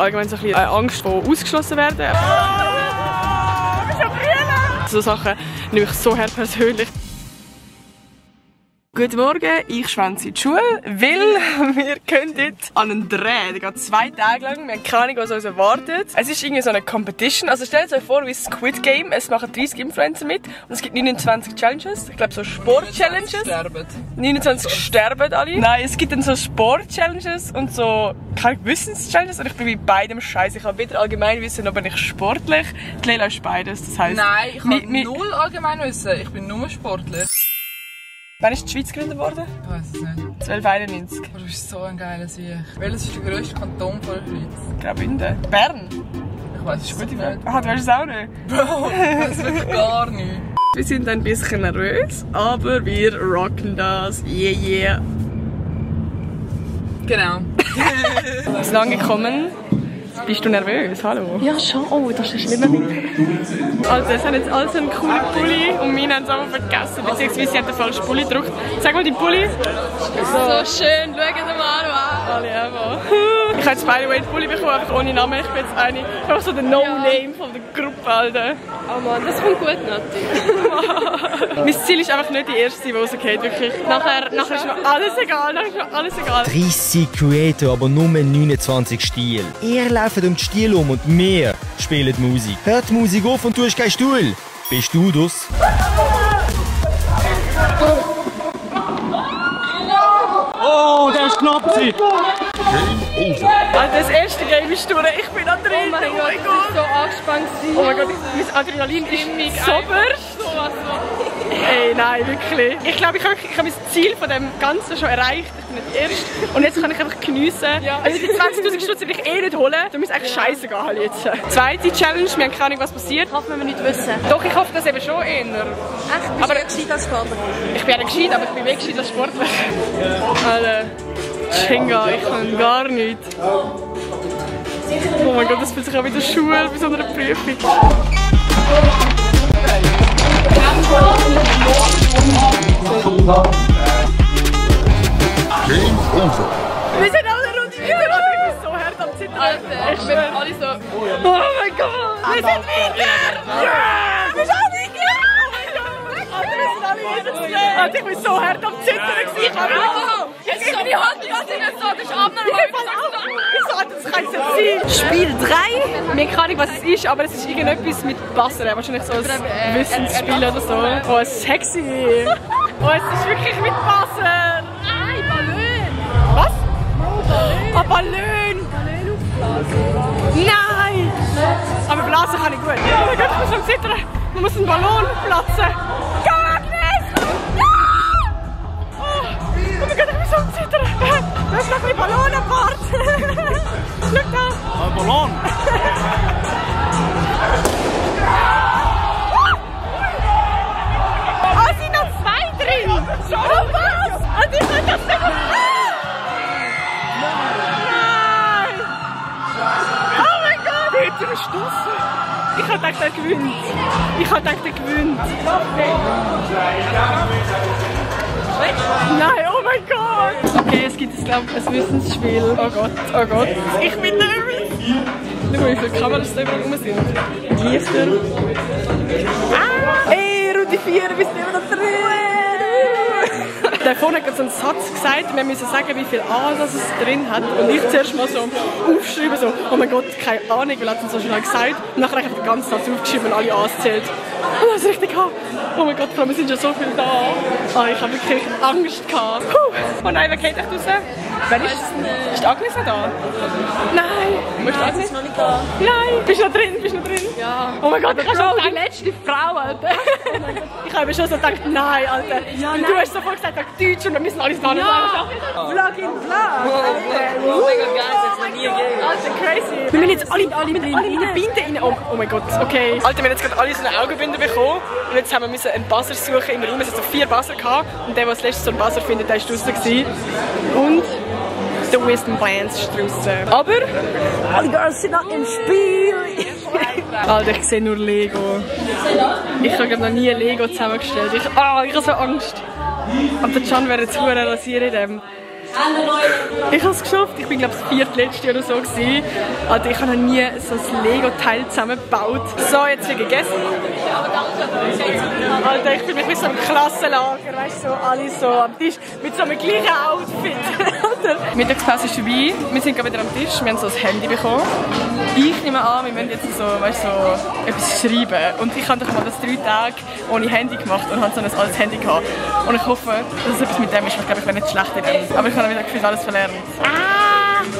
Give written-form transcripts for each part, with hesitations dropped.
allgemein so ein bisschen Angst vor ausgeschlossen werden. So Sachen nehme ich so her persönlich. Guten Morgen, ich schwänze in die Schule, weil wir können jetzt an einen Dreh. Der geht 2 Tage lang, wir haben keine Ahnung, was uns erwartet. Es ist irgendwie so eine Competition, also stellt euch vor wie Squid Game, es machen 30 Influencer mit und es gibt 29 Challenges, ich glaube so Sport-Challenges. 29 sterben alle. Nein, es gibt dann so Sport-Challenges und so keine Wissens-Challenges und ich bin bei beidem scheiße. Ich habe weder Allgemeinwissen, noch bin ich sportlich. Die Leila ist beides, das heisst... Nein, ich habe null Allgemeinwissen, ich bin nur sportlich. Wann ist die Schweiz gegründet worden? Ich weiß es nicht. 1291. Du bist so ein geiler Sieg. Welches ist der grösste Kanton der Schweiz? Graubünden. Bern. Ich weiß es nicht. Ah, du weißt es auch nicht? Bro, das ist wirklich gar nicht. Wir sind ein bisschen nervös, aber wir rocken das. Yeah, yeah. Genau. Wir sind angekommen. Bist du nervös? Hallo? Ja, schon. Oh, das ist schlimmer. Also, es haben jetzt alle so einen coolen Pulli und meine haben es aber vergessen, beziehungsweise sie hat den falschen Pulli gedruckt. Sag mal die Pulli. So schön, schaut den mal an. Alle einfach. Ich habe jetzt by the way den Pulli bekommen, einfach ohne Namen. Ich bin jetzt eine. Ich bin einfach so der No-Name von der Gruppe, Alter. Oh Mann, das kommt gut, Nati. Mein Ziel ist einfach nicht die erste, die rausgeht, wirklich. Nachher ist mir alles egal, nachher ist mir alles egal. 30 Creator, aber nur 29 Stil. Ihr lauft um die Stil um und wir spielen Musik. Hört die Musik auf und du hast keinen Stuhl. Bist du das? Oh, der ist knapp. Also das erste Game ist durch. Ich bin da drin. Oh mein Gott, so angespannt. Oh mein Gott, mein Adrenalin ist super. Ey, nein, wirklich. Ich glaube, ich habe mein Ziel von dem Ganzen schon erreicht. Ich bin nicht erst. Und jetzt kann ich einfach geniessen. Ja. Also die 20'000 Stutz will ich eh nicht holen. Da muss eigentlich scheiße gehen jetzt. Zweite Challenge, wir haben keine Ahnung, was passiert. Ich hoffe, wir nicht wissen. Doch, ich hoffe das eben schon eher. Echt? Bist du gescheit als Sportler? Ich bin ja gescheit, aber ich bin wirklich gescheit als Sportler. Alter, Schenga, ich kann gar nichts. Oh mein Gott, das fühlt sich auch wie in der Schule, bei so einer Prüfung. Wir sind alle rund. Ich bin so hart am Zittern. Ich bin alle so. Oh mein Gott! Wir sind weiter! Ja! Wir sind weiter! Alter, ich bin so hart am Zittern. Jetzt ist die Hand nicht so, das ist abnormal. Das kann es sein. Spiel 3. Wir keine Ahnung, was es ist, aber es ist irgendetwas mit Wasser. Wahrscheinlich so ein Wissensspiel oder so. Oh, sexy. Oh, es ist wirklich mit Wasser. Nein, Ballon. Was? Oh, Ballon. Nein. Aber blasen kann ich gut. Oh mein Gott, ich muss am Zittern. Man muss einen Ballon platzen. Oh mein Gott, ich bin so am Zittern. Da ist noch ein Ballonenpart. Schau da. Ein Ballon. Oh, es sind noch 2 drin. Oh was? Und ich kann das nicht. Nein. Oh mein Gott. Peter ist draussen. Ich habe gedacht, er gewinnt. Nein, oh mein Gott! Okay, es gibt jetzt, glaube ich, ein Wissensspiel. Oh Gott, oh Gott. Ich bin nervös. Schau mal, wie viele Kameras da rum sind. Die Lichter. Ah! Ey, Runde 4, wir sind immer noch drin! Der vorne hat so einen Satz gesagt, wir müssen sagen, wie viel A das es drin hat. Und ich zuerst mal so aufschreiben, so, oh mein Gott, keine Ahnung, weil er es so schnell gesagt. Und nachher habe ich den ganzen Satz aufgeschrieben und alle A's zählt. Und das ist richtig gehabt. Oh mein Gott, wir sind schon so viel da. Oh, ich habe wirklich Angst gehabt. Oh nein, wer geht echt raus? Wer ist es? Ist Agnes noch da? Nein. Bist du Agnes? Ist noch nicht da. Nein. Bist du noch drin? Ja. Oh mein Gott, ich habe schon die letzte Frau, Alter. Oh mein Gott. Ich habe schon so gedacht, nein, Alter. Ja, nein. Du hast sofort gesagt, Deutsch und wir müssen alles gar nicht sagen. Vlog in Vlog. Oh mein Gott, geil, das hat nie gegeben. Alter, crazy. Wir müssen jetzt alle mit der Binde rein. Oh mein Gott, okay. Alter, wir haben jetzt gerade alle so eine Augenbinde bekommen. Und jetzt haben wir einen Buzzer suchen im Raum. Es hat so 4 Buzzer gehabt. Und der, der als letztes so einen Buzzer findet, der war draussen gewesen. Und der Wisdom Bands ist draussen. Aber alle Girls sind noch im Spiel. Alter, ich sehe nur Lego. Ich habe noch nie Lego zusammengestellt. Ich habe so Angst. Aber der Can wäre jetzt verdammt rasiert in dem. Ich habe es geschafft. Ich bin glaube ich das viertletzte oder so gewesen. Also ich habe noch nie so ein Lego-Teil zusammengebaut. So, jetzt wird gegessen. Alter, ich fühle mich wie so ein Klassenlager, weißt du, so alle so am Tisch mit so einem gleichen Outfit. Mittagspause ist vorbei. Wir sind gerade wieder am Tisch. Wir haben so ein Handy bekommen. Ich nehme an, wir müssen jetzt so, weißt, so etwas schreiben. Und ich habe doch mal das 3 Tage ohne Handy gemacht und habe so ein altes Handy gehabt. Und ich hoffe, dass es etwas mit dem ist. Ich glaube, ich bin nicht schlecht in dem. Aber ich habe wieder gefühlt alles verlernt.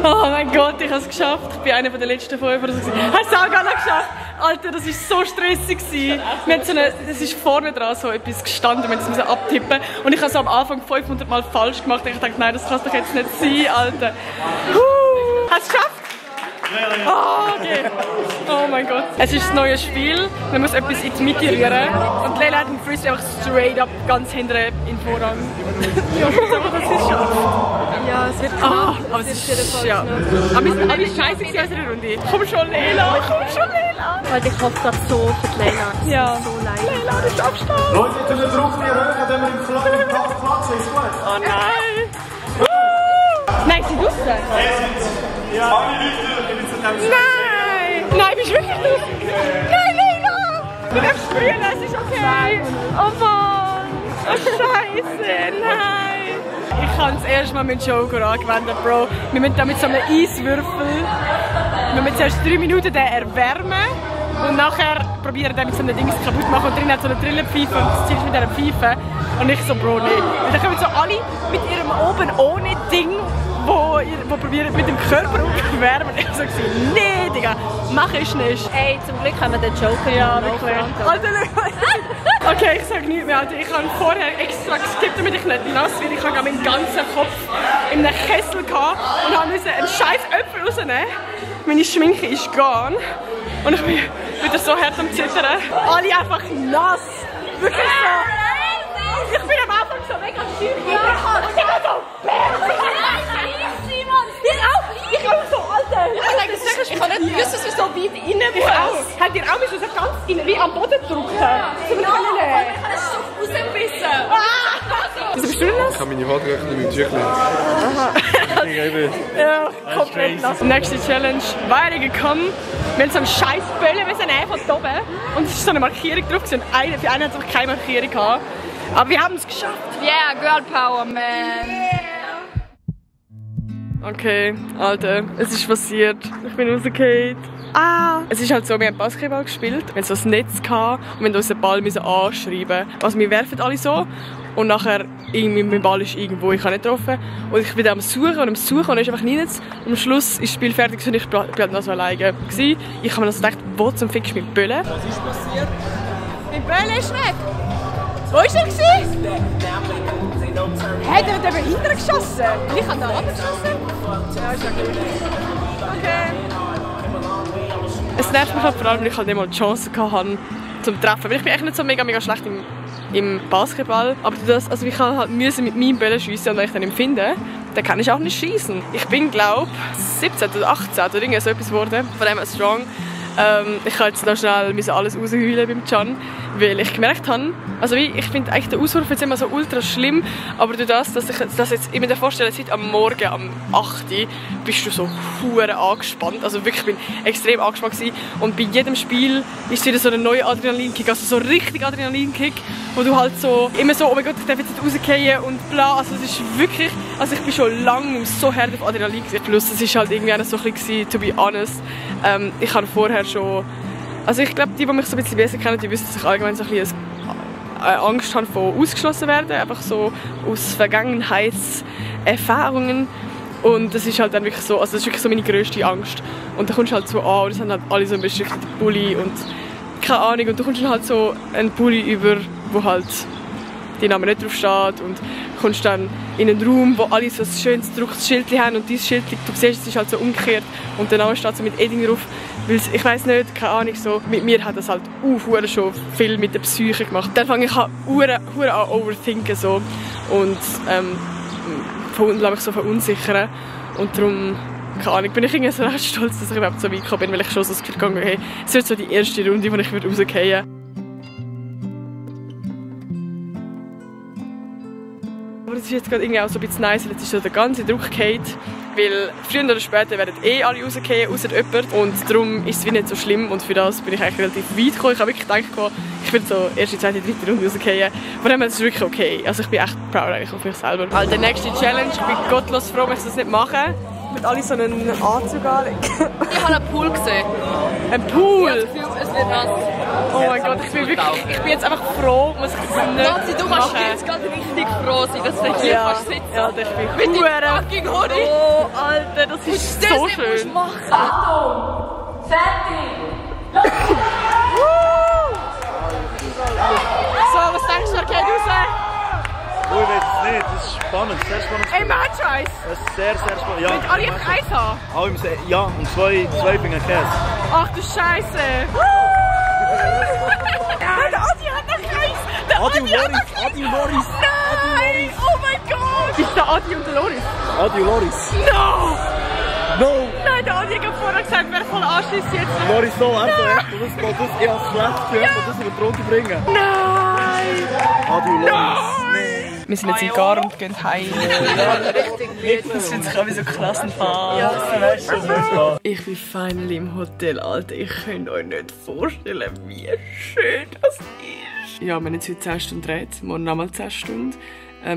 Oh mein Gott, ich habe es geschafft. Ich bin einer der letzten 5 oder so. Hast du es auch gar nicht geschafft? Alter, das war so stressig. Wir haben so es ist vorne dran so etwas gestanden, wir mussten abtippen. Und ich habe so am Anfang 500 Mal falsch gemacht. Und ich dachte, nein, das kann es doch jetzt nicht sein, Alter. Hast du es geschafft? Oh, okay. Oh mein Gott. Es ist ein neues Spiel. Man muss etwas in die Mitte rühren. Und Leila hat den Frisbee einfach straight up ganz hinten in Vorrang. Ja, aber das ist schon. Ja, es wird knapp. Aber es ist ja. Aber wir sind alle scheiße in unserer Runde. Komm schon, Leila. Komm schon, Leila. Weil ich hoffe gerade so für Leila. Ja. So leid. Leila, du darfst stehen. Leute, können wir Druck nicht erhöhen, wenn wir im kleinen Platz platzen, ist gut. Oh nein. Nein, sie draußen. Ja, alle Leute, ich bin Nein! Nein, bist du wirklich lustig? Nein, Leila! Du darfst sprühen, es ist okay. Oh Mann! Oh Scheiße, nein! Ich kann das erste Mal meinen Joker angewendet, Bro. Wir müssen da mit so einem Eiswürfel. Wir müssen zuerst 3 Minuten den erwärmen. Und nachher probieren den mit so einem Ding kaputt zu machen. Und drin hat so eine Trillenpfeife und das Ziel ist mit dieser Pfeife. Und ich so, Bro, nee. Und dann kommen so alle mit ihrem oben ohne Ding, wo probieren mit dem Körper aufzuwärmen. Ich so, nee, Digga, mach ich nicht. Ey, zum Glück haben wir den Joker. Ja, wirklich. Alter, okay, ich sag nichts mehr, Alter. Ich habe vorher extra geskippt, damit ich nicht nass werde. Ich habe meinen ganzen Kopf in einem Kessel gehabt und musste einen scheiß Äpfel rausnehmen. Meine Schminke ist gone. Und ich bin wieder so hart am Zittern. Alle einfach nass. Wirklich so. Ich bin am Anfang so mega schüchtern. Und ich war so, ich auch so, Alter. Ich kann nicht wissen, dass wir so weit rein müssen. Habt ihr auch so ganz rein, wie am Boden gedrückt? Ja, ich kann es so rausbissen. Wieso bist du denn das? Ich habe meine Haare mit dem Tüchlein. Ja, komplett nass. Nächste Challenge wäre gekommen. Wir haben so einen scheiß Böllen nehmen von oben. Und es ist so eine Markierung drauf. Und für einen hat es keine Markierung gehabt. Aber wir haben es geschafft. Yeah, Girl Power, man. Okay, Alter, es ist passiert. Ich bin rausgefallen. Es ist halt so, wir haben Basketball gespielt, wir hatten so ein Netz gehabt und wir mussten unseren Ball anschreiben. Also wir werfen alle so und nachher mein Ball ist irgendwo, ich habe nicht getroffen. Und ich bin dann am Suchen und er ist einfach nichts. Und am Schluss ist das Spiel fertig und ich war halt noch so alleine gewesen. Ich habe mir also gedacht, wo zum Fick ist mein Böllen? Was ist passiert? Mein Böllen ist weg! Wo war er? Hat er den hinten geschossen? Ich habe den anderen geschossen? Ja, ist ja gut. Okay. Es nervt mich halt vor allem, weil ich halt nicht mal die Chance hatte, zum Treffen. Weil ich bin echt nicht so mega schlecht im Basketball. Aber das, also ich kann halt mit meinem Böllen schiessen und wenn ich dann empfinde, dann kann ich auch nicht schießen. Ich bin, glaube ich, 17 oder 18 oder irgend so etwas geworden, von dem strong. Ich kann jetzt noch schnell alles rausheulen beim Can, weil ich gemerkt habe, also ich finde eigentlich den Auswurf jetzt immer so ultra schlimm, aber durch das, dass ich mir vorstelle, seit am Morgen, am 8. bist du so hure angespannt, also wirklich, ich bin extrem angespannt gewesen. Und bei jedem Spiel ist wieder so ein neuer Adrenalinkick, also so richtig Adrenalinkick, wo du halt so immer so, oh mein Gott, ich darf jetzt nicht rausgehen und bla, also es ist wirklich, also ich bin schon lange so hart auf Adrenalin gewesen. Plus es ist halt irgendwie auch so ein bisschen, to be honest, ich habe vorher schon, also ich glaube, die mich so ein bisschen besser kennen, die wissen, dass ich allgemein so ein bisschen Angst habe vor ausgeschlossen werden, einfach so aus Vergangenheitserfahrungen. Und das ist halt dann wirklich so, also das ist wirklich so meine grösste Angst. Und dann kommst du halt so an, und das haben halt alle so ein beschriften Pulli und keine Ahnung, und du kommst dann halt so einen Pulli über, wo halt dein Name nicht drauf steht, und kommst dann in einen Raum, wo alle so ein schönes gedrucktes Schild haben und dieses Schild, du siehst, es ist halt so umgekehrt und der Name steht so mit Edding drauf, weil ich weiss nicht, keine Ahnung, so, mit mir hat das halt schon viel mit der Psyche gemacht. Dann fange ich an overthinken so und mich so verunsichern und darum, keine Ahnung, bin ich irgendwie so recht stolz, dass ich überhaupt so weit gekommen bin, weil ich schon so das Gefühl habe, hey, es wird so die erste Runde, wo ich rausgehen würde. Aber es ist jetzt gerade irgendwie auch so ein bisschen nice, jetzt ist so der ganze Druck gefallen, weil früher oder später werden alle rausgehen, außer jemand. Und darum ist es wie nicht so schlimm und für das bin ich eigentlich relativ weit gekommen. Ich habe wirklich gedacht, ich will so erste, zweite, dritte Runde rausgehen. Von dem her ist es wirklich okay. Also ich bin echt proud eigentlich auf mich selber. Also die nächste Challenge, ich bin gottlos froh, wenn ich das nicht mache. Mit alle so einen Anzug anlegen. Ich habe einen Pool gesehen. Ein Pool? Ich habe das Gefühl, es wird nass. Oh mein Gott, ich bin jetzt einfach froh, muss ich das nicht Nazi, du kannst jetzt gerade richtig froh sein, dass du hier kannst sitzen. Ja, das bin ich. Mit dem fucking Hoodie. Oh, Alter, das ist so schön. Achtung! Fertig! So, was denkst du, geht raus? Ich weiß es nicht, das ist spannend, sehr spannend. Ey, Match-Eis! Das ist sehr spannend. Ja, Mit alle Eis haben? Ja, und zwei Finger Käse. Ach du Scheiße! Der Adi hat noch Eis! Adi und Loris! Nein! Oh mein Gott! Ist der Adi und der Loris? Adi und Loris! No! No! Nein, der Adi hat vorher gesagt, wer voll Anschluss jetzt. Loris so, also echt, das ist eher schlecht, das über die Runde bringen. Nein! Adi und Loris! Wir sind jetzt im Gar und gehen heim. Das sind sich wie so Klassenfahrt. Ja, ich bin finally im Hotel, Alter. Ich könnt euch nicht vorstellen, wie schön das ist. Ja, wir haben jetzt heute 10 Stunden gedreht, morgen nochmal 10 Stunden.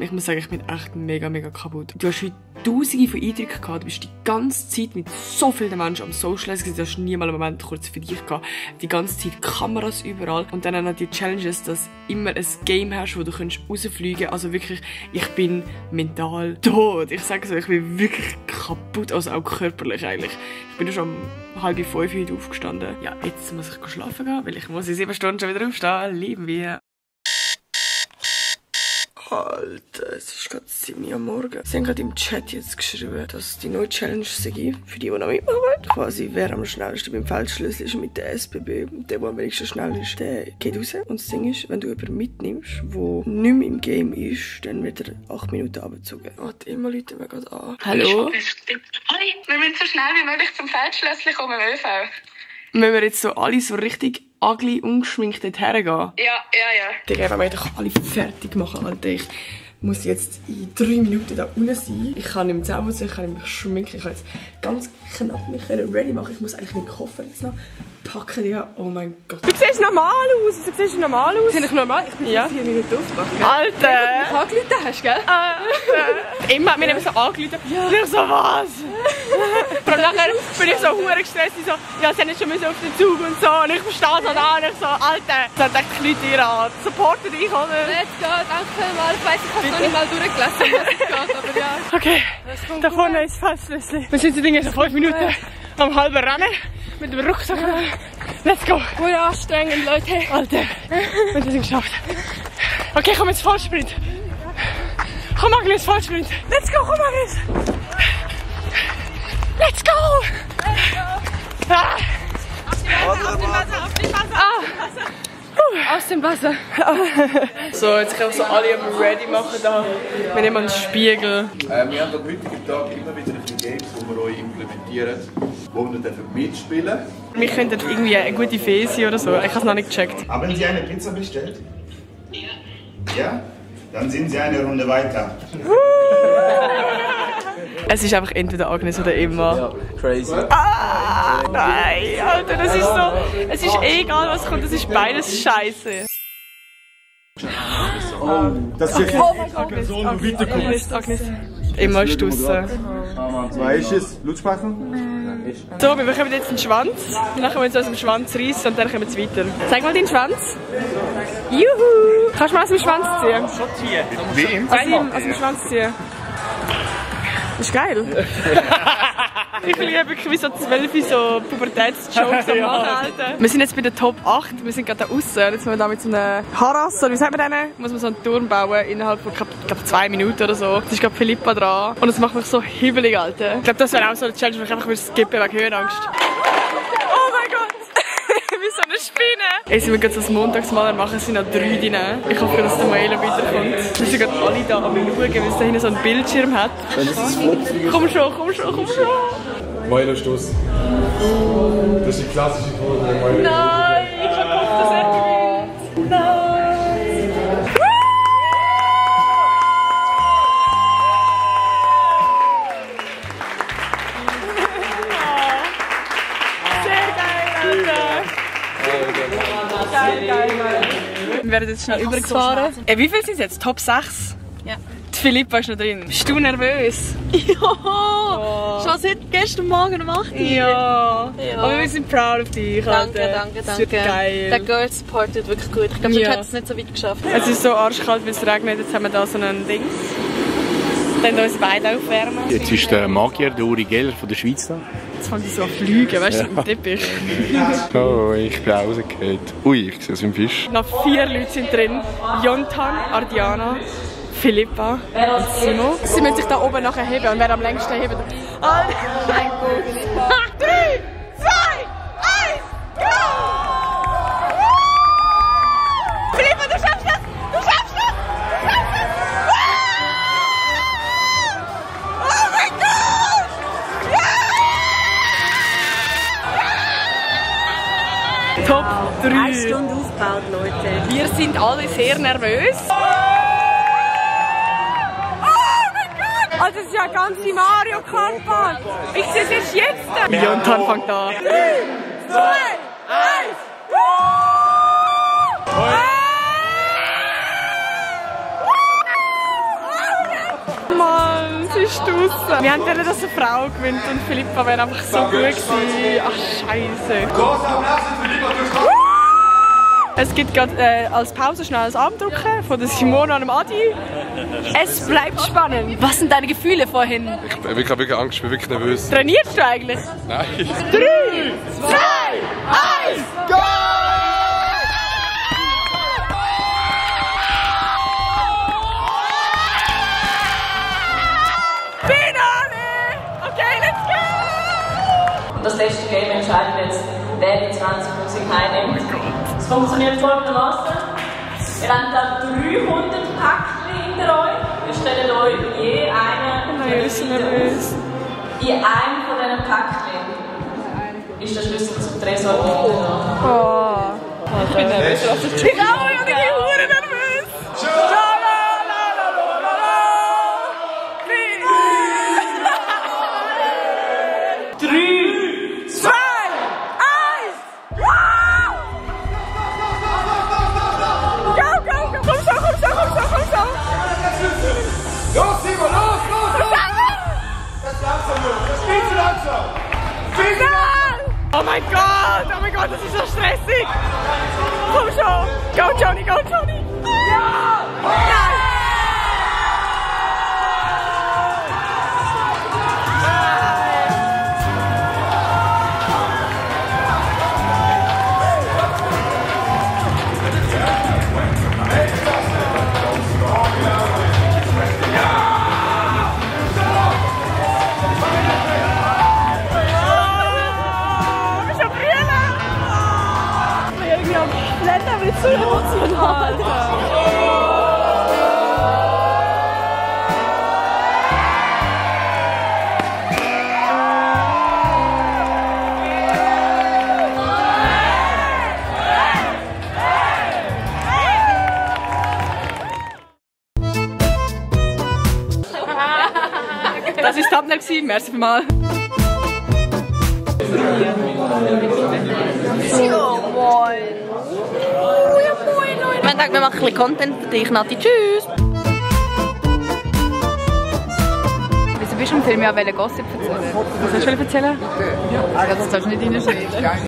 Ich muss sagen, ich bin echt mega kaputt. Du hast heute tausende von Eindrücken gehabt. Du bist die ganze Zeit mit so vielen Menschen am Socialize gewesen. Du hast nie mal einen Moment kurz für dich gehabt. Die ganze Zeit Kameras überall. Und dann auch noch die Challenges, dass du immer ein Game hast, wo du rausfliegen kannst. Also wirklich, ich bin mental tot. Ich sage so, ich bin wirklich kaputt. Also auch körperlich eigentlich. Ich bin schon um 4:30 heute aufgestanden. Ja, jetzt muss ich schlafen gehen, weil ich muss in 7 Stunden schon wieder aufstehen. Lieben wir. Alter, es ist gerade 7 Uhr am Morgen. Sie haben gerade im Chat jetzt geschrieben, dass die neue Challenge sei für die noch mitmachen. Quasi, wer am schnellsten beim Feldschlüssel ist mit der SBB. Der am wenigsten schnell ist, der geht raus. Und das Ding ist, wenn du jemanden mitnimmst, der nicht mehr im Game ist, dann wird er 8 Minuten abgezogen. Warte, immer Leute mir gerade an. Hallo? Hi, wir müssen so schnell wie möglich zum Feldschlössli kommen im ÖV. Müssen wir jetzt so alle so richtig ugly ungeschminkt dort hergehen? Ja. Digga, wenn wir doch alle fertig machen, Alter. Ich muss jetzt in 3 Minuten da unten sein. Ich kann nicht mehr zaubern, ich kann nicht mehr schminken. Ich kann jetzt ganz knapp mich ready machen. Ich muss eigentlich meinen Koffer jetzt noch packen. Digga. Oh mein Gott. Du siehst normal aus. Du siehst normal aus. Sehe ich normal? Ich bin 4 Minuten aufgewacht. Alter! Du angerufen hast, gell? Immer hat mir eben so angerufen. Ja. Ich so, was? Und nachher bin ich so hure gestresst. Ich so, ja, sie haben jetzt schon auf den Zug und so. Und ich verstehe so da. Und ich so, Alter, das hat echt Leute hier an. Supporten dich, oder? Let's go, danke mal. Ich weiss, ich habe es noch nicht mal durchgelesen, was es geht, aber ja. Okay, da vorne ist Feldschlüssel. Wir sind jetzt 5 Minuten am halben Rennen. Mit dem Rucksack. Let's go. Voll anstrengend, Leute. Alter, wir haben es geschafft. Okay, komm jetzt Vollsprint. Komm, Agnes, Vollsprint. Let's go, komm, Agnes. Let's go. Ah. Aus dem Wasser. So, jetzt können wir so alle am Ready machen da. Wir nehmen einen Spiegel. Wir haben am heutigen Tag immer wieder ein Games, die wir euch implementieren, wo wir mitspielen dürfen. Wir könnten irgendwie eine gute Fee sein oder so. Ich habe es noch nicht gecheckt. Haben Sie eine Pizza bestellt? Ja. Ja? Dann sind Sie eine Runde weiter. Es ist einfach entweder Agnes oder Emma. Ja, crazy. Ah, nein, Alter, das ist so. Es ist egal, was kommt, das ist beides scheiße. Das ist jetzt Agnes, so noch weiterkommt. Agnes. Emma ist draussen. Zwei ist es. Lautsprechen? So, wir bekommen jetzt einen Schwanz. Dann können wir uns aus dem Schwanz reissen und dann kommen wir weiter. Zeig mal deinen Schwanz. Juhu! Kannst du mal aus dem Schwanz ziehen? Wie? Aus dem Schwanz ziehen. Das ist geil. Ich liebe wirklich wie so 12 so Pubertätsjokes am machen, Alter. Wir sind jetzt bei der Top 8, wir sind gerade da aussen. Jetzt müssen wir da mit so einem Harras, oder wie sagt man denn? Muss man so einen Turm bauen innerhalb von, ich glaube 2 Minuten oder so. Jetzt ist gerade Philippa dran. Und das macht mich so hibbelig, Alter. Ich glaube, das wäre auch so eine Challenge, wo ich einfach skippen wegen Höhenangst. Oh mein Gott! Wie so eine Spinne! Ey, sind wir gerade so das Montagsmaler machen, es sind noch 3 drin. Ich hoffe, dass der Maelo weiterkommt. Wir sind gerade alle da am Schauen, weil es da hinten so einen Bildschirm hat. Komm schon! Maelo Stoß. Das ist die klassische Folge von Maelo. Nein, ich hab gehofft, dass er gewinnt. Nein. Wir werden jetzt schnell übergefahren. Wie viel sind es jetzt? Top 6? Ja. Die Philippa ist noch drin. Bist du nervös? Ja! Oh. Schon seit gestern Morgen um 8 Uhr. Ja. Aber wir sind proud auf dich. Danke. Das wird geil. Der Girls Support tut wirklich gut. Ich glaube, sonst hätte es nicht so weit geschafft. Es ist so arschkalt, weil es regnet. Jetzt haben wir hier so ein Ding. Dann uns beide aufwärmen. Jetzt ist der Magier, der Uri Geller von der Schweiz da. Jetzt fangen die so an fliegen, weißt du, mit dem Teppich. Oh, ich bin rausgefallen. Ui, ich sehe es im Fisch. Noch 4 Leute sind drin. Jontan, Ardiana, Philippa und Simo. Sie müssen sich da oben nachher heben und wer am längsten hebt. Oh mein Gott. 3, 2, 1, go! Philippa, du schaffst das! Du schaffst das! Du schaffst das! Oh mein Gott! Ja! Top 3. 1 Stunde aufgebaut, Leute. Wir sind alle sehr nervös. Also es ist ja ganz wie Mario Kart Bahn. Ich sehe es erst jetzt. Jontan fängt an. 3, 2, 1, Mann, sie ist draussen. Wir haben gedacht, dass eine Frau gewinnt und Philippa wäre einfach so gut gewesen. Ach, scheiße. Es gibt gerade als Pause schnell ein Armdrücken von der Simona und dem Adi. Es bleibt spannend. Was sind deine Gefühle vorhin? Ich habe wirklich Angst, ich bin wirklich nervös. Trainierst du eigentlich? Nein. 3, 2, 1, go! Finale! Okay, let's go! Das letzte Game entscheidet jetzt, wer die 20 Musik einnimmt. Es funktioniert folgendermaßen. Ihr habt da 300 Päckchen hinter euch. Wir stellen euch je einen in einem von diesen Päckchen ist der Schlüssel zum Tresor hinten dran. Oh, ich bin nervös. Ich bin auch nervös. 3, 2, 1, Los, Simon, los! Das ist langsam, Junge. Das geht zu langsam. Oh mein Gott, das ist so stressig. Komm schon. Go, Johnny, go, Johnny. Ja! Nein! Ich bin so emotional. Das ist Thumbnail gewesen. Merci vielmals. Ja, moin. Wir denken, wir machen ein bisschen Content für dich, Nati. Tschüss! Wieso bist du im Film ja Gossip erzählen? Was willst du erzählen? Ja, das darfst du nicht reinschneiden.